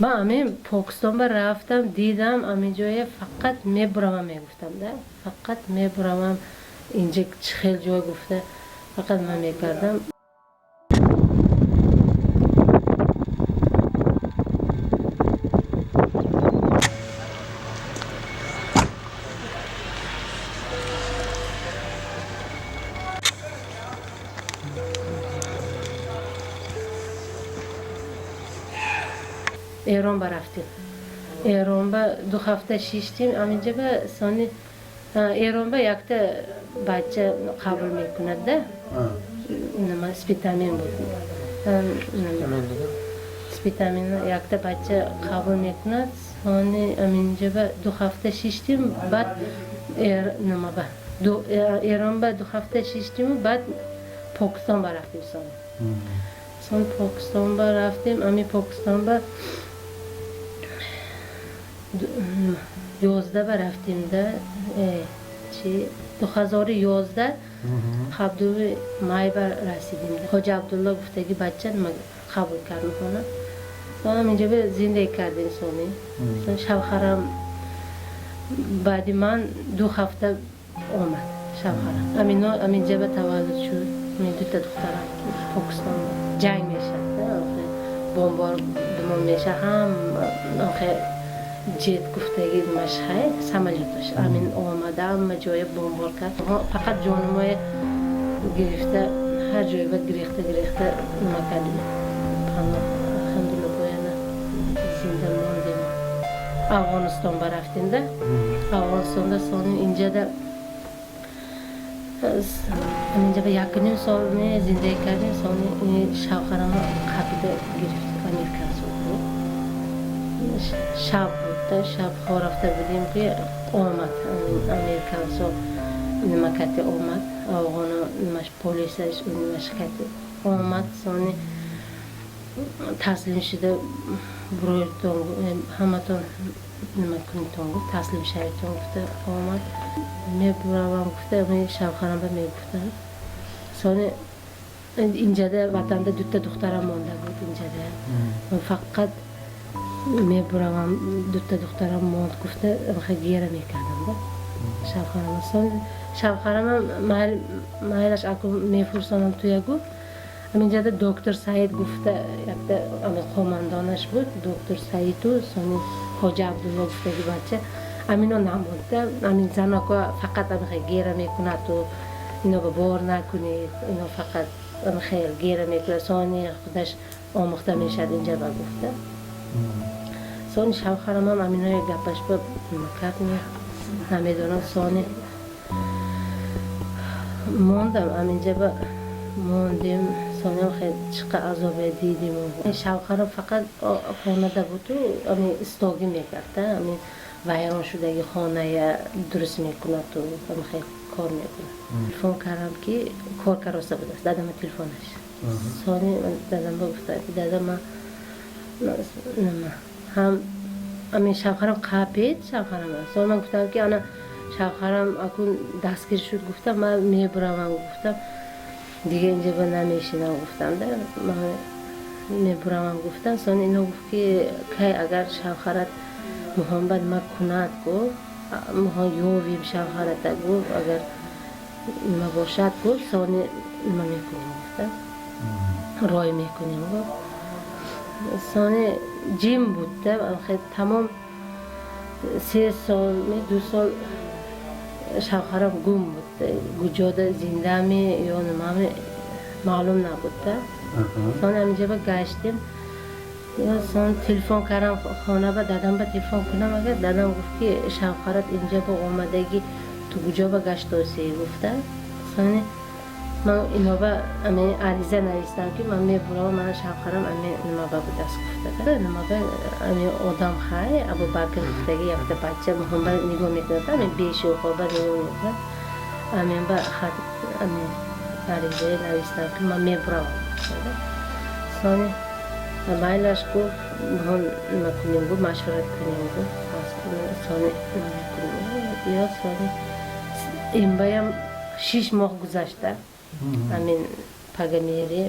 Ман ҳамин Покистон ба рафтам, дидам, ҳамин ҷоя фақат мебуравам, мегуфтам да, фақат мебуравам, инҷа чӣ хел ҷой гуфта, фақат ман мекардам. Эрон ба рафтем. Эрон ба 2 ҳафта шиштем. Аминҷа ба сони Эрон ба якта бача қабул мекунад да, нима, Спитамен буд. Спитамен якта бача қабул мекунад. Сони аминҷа ба 2 ҳафта шиштем, баъд нима ба Эрон ба 2 ҳафта шиштиму баъд Покистон ба рафтем. Сони Покистон ба рафтем. Ами Покистон ба 11 ба рафтем да, чи, 2011 7-уми май ба расидем. Хоҷа Абдулло гуфтаги бача нима қабул кард мехона. Сонам инҷа ба зиндагӣ кардем. Сони шавҳарам баъди ман 2 ҳафта омад. Шавҳарам амино аминҷа ба таваллуд шуд. Амин дута духтарам. Покистон ҷанг мешад, бомбардумон меша, ҳам ҷет гуфтаги машхай самолётош амин омада, ҳама ҷоя бомбор кард. Фақат ҷонумоя гирифта, ҳар ҷое ба гирехта гирехта нима кардем, паноҳ. Алҳамдулилла, бояна зинда мондем. Афғонистон ба рафтем да. Афғонистонда сони инҷада инҷа ба якуним сол зиндагӣ кардем. Сони шавҳарама қабида гирифт, американцо буд. Шаб буд, шаб хоб рафта будем, ки омад американцо, нима кати омад, афғоно нимаш, полисаш нимаш кати омад. Сони таслим шуда буройтон, ҳаматон нима кунитон гуфт, таслим шавитон гуфта омад. Мебуравам гуфта шавҳарам ба мегуфтам. Сони инҷада ватанда дута духтарам монда буд. Инҷада фақат мебуравам, дута духтарам монд гуфта гера мекардам да шавҳарама. Сони шавҳарамам майлаш, аку мефурсонам туя гуфт. Ҳаминҷада доктор Саид гуфта якта қомандонаш буд, доктор Саиду сони Хоҷа Абдулло гуфтаги бача, амино намонда. Амин заноко фақат амихе гера мекунаду ино ба бор накунед, ино фақат хел гера мекунад, сони худаш омӯхта мешавад инҷа ба гуфта. Сони шавҳарамам аминои гапаш ба кард, намедонам. Сони мондам, аминҷа ба мондем. Соням хел чиқа азобе дидим. Шавҳарам фақат хонада буду ами истогӣ мекард, ами вайрон шудаги хоная дуруст мекунаду ами хел кор мекунад. Телефон кардам, ки кор кароста будааст дадама телефонаш. Сони дадам ба гуфта: «Дадама, ҳам ами шавҳарам қапед шавҳарам». Сони ман гуфтам, ки ана шавҳарам акун дастгир шуд, гуфтам, ман мебуравам, гуфтам, дига инҷа ба намешинам, гуфтам да, ман мебуравам, гуфтам. Сони ино гуфт, ки кай агар шавҳарат муҳаммад ма кунад, гуфт, моҳо ёвем шавҳарата, гуфт, агар нима бошад, гуфт, сони нима мекунем, гуфта, рой мекунем, гуфт. Сони ҷим буд да, тамом 3 сол, 2 сол шавҳарам гум буд. Куҷода зиндами ё нимами маълум набуд да. Сони ҳаминҷа ба гаштем. Сон телефон кардам хона ба дадам, ба телефон кунам агар, дадам гуфт, ки шавҳарат инҷа ба омадагӣ, ту куҷо ба гаштосӣ, гуфта. Сони ман иноба ами ариза навистам, ки ман мебуравам, мана шавҳарам ами нимаба будааст, гуфта. Нимаба ами одам хай Абубакр гуфтаги якта бача муҳаммад нигоҳ мекунад, ами бешӯхоба нигоҳ мекунад. Амин ба хат ами аризае навистам, ки ман мебуравам. Сони майлаш, гуфт, мо нима кунем, гуфт, машварат кунем, гуфт, сони нима мекунем ё. Сони имбаям 6 моҳ гузашта, ҳамин пагамери.